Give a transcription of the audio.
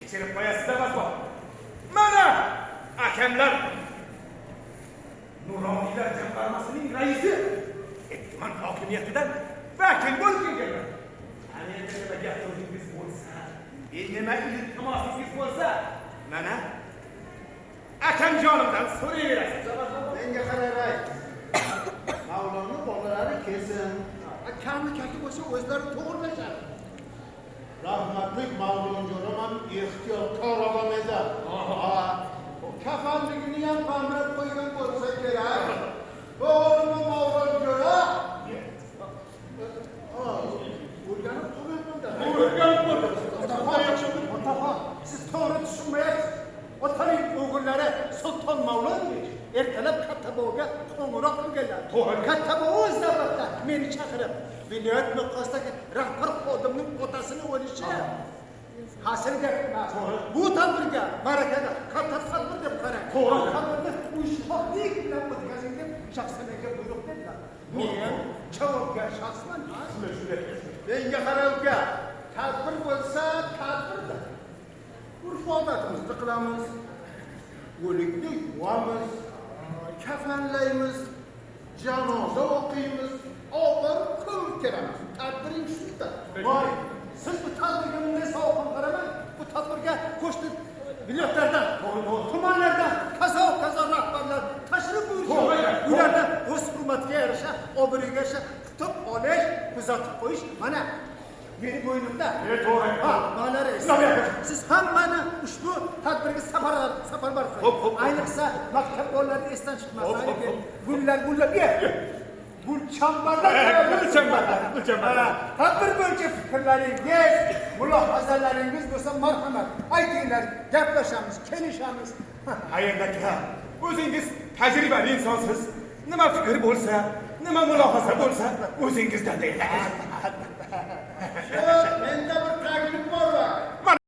Kechirib qo'yasiz, Avaz bobo. Mana akamlar, Nuroniylar jamg'armasining raisi tuman hokimiyatidan vakil bo'lib kelganlar. Ana endi nima gap so'zingiz bo'lsa, nima iltimosingiz bo'lsa, mana akamjonimdan so'rayverasiz, Avaz bobo. Menga qarang, Mavlonni bolalari kelsin. Kami kaki bo'lsa, o'zlari to'g'irlashadi. Rahmatlik Mavlon jo'ram ham ehtiyotkor odam edi. Ha, kafanligini ham qamrab qo'ygan bo'lsa kerak. To'g'rimi, Mavlon jo'ra? Ha, o'rganib qolganman-da. O'rganib qoldim. Otaxon, siz to'g'ri tushunmayapsiz. Otaning o'g'illari Sulton Mavlonovich ertalab katta boboga qo'ng'iroq qilganlar. To'g'ri. Katta bobo o'z navbatda meni chaqirib, viloyat miqyosidagi rahbar xodimning otasini o'lishi hasil gap emas. Bu tadbirga, ma'rakaga katta tadbir deb qarang. To'g'ri. Tadbirni uyushqoqlik bilan o'tkazing deb shaxsan menga buyruq berdilar. Men javobgar shaxsman. Menga qara, uka. Tadbir bo'lsa, tadbirda. Urf odatimizni qilamiz. O'likni yuvamiz, kafanlaymiz, janoza o'qiymiz, olib ko'mib kelamiz. Tadbiring shunda. Voy, siz bu tadbirga bunday sovuqqon qaramang. Bu tadbirga qo'shni viloyatlardan, tumanlardan kazo kazo rahbarlar tashrif buyurishadi. Ularni o'z hurmatiga yarasha, obro'yiga yarasha kutib olish, kuzatib qo'yish mana meni bo'ynimda. To'g'ri. Ha, Mavla rais. Siz hammani ushbu tadbirga safarbar qiling. Xo'p, xo'p. Ayniqsa maktab bolalari esdan chiqmasin. Xo'p, xo'p, xo'p. Gullar gullab, gul chambarlar. Gul chambarlar, gul chambarlar. Ha, tadbir bo'yicha fikrlaringiz, mulohazalaringiz bo'lsa, marhamat, aytinglar, gaplashamiz, kelishamiz. Ha, endi aka, o'zingiz tajribali insonsiz. Nima fikr bo'lsa, nima mulohaza bo'lsa, o'zingizdan deydi.